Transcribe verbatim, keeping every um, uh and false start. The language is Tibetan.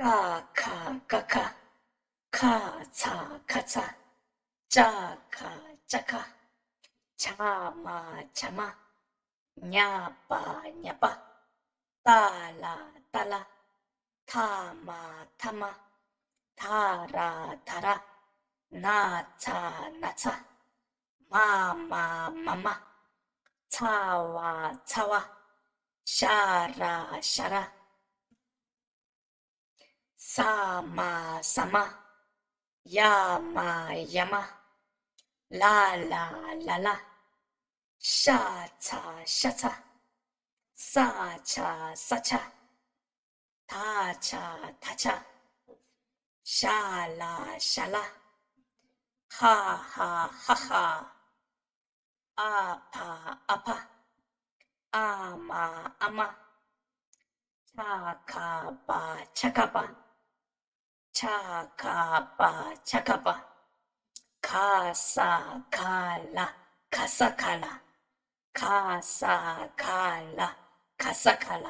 ཀ་ཁ་ཀ་ཁ། ཁ་ཚ་ཁ་ཚ། ཅ་ཁ་ཅ་ཁ། ཆ་མ་ཆ་མ། ཉ་པ་ཉ་པ། ཏ་ལ་ཏ་ལ། ཐ་མ་ཐ་མ། ཐ་ར་ཐ་ར། ན་ཚ་ན་ཚ། མ་མ་མ་མ། ཚ་བ་ཚ་བ། ཤ་ར་ཤ་ར། ས་མ་ས་མ། ཡ་མ་ཡ་མ། ལ་ལ་ལ་ལ། ཤ་ཚ་ཤ་ཚ། ས་ཆ་ས་ཆ། ད་ཆ་ད་ཆ། ཤ་ལ་ཤ་ལ། ཧ་ཧ་ཧ་ཧ། ཨ་ཕ་ཨ་ཕ། ཨ་མ་ཨ་མ། ཆ་ག་པ་ཆ་ག་པ། ཆ་ག་པ་ཆ་ག་པ། ག་ས་ག་ལ་ག་ས་ག་ལ། ག་ས་ག་ལ་ག་ས་ག་ལ།